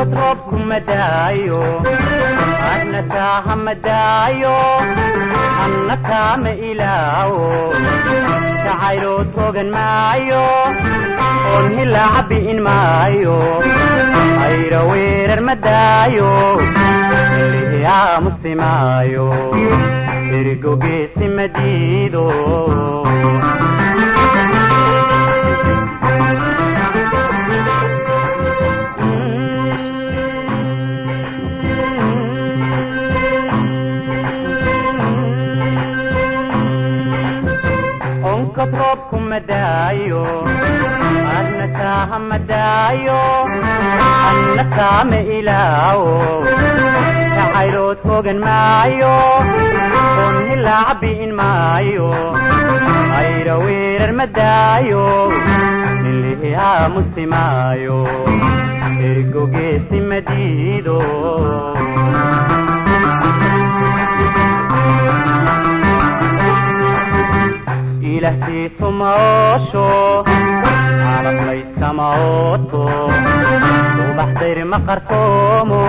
Onkod roobku ma daayo, adna taaha ma daayo, anna taama ilaawo. Jacayloo togan maayo, oon hilaaca bi'in maayo, ayra weerar ma daayo, ilihi aamusi maayo, ergogeesi ma diido. Onkod roobku ma daayo, adna taaha ma daayo, anna taama ilaawo. Jacayloo togan maayo, oon hilaaca bi'in maayo, ayra weerar ma daayo, nilihi aamusi maayo, ergogeesi ma diido. Ilahtiisu ma oosho, calaf layskama ooto, ubax dayr ma qarsoomo.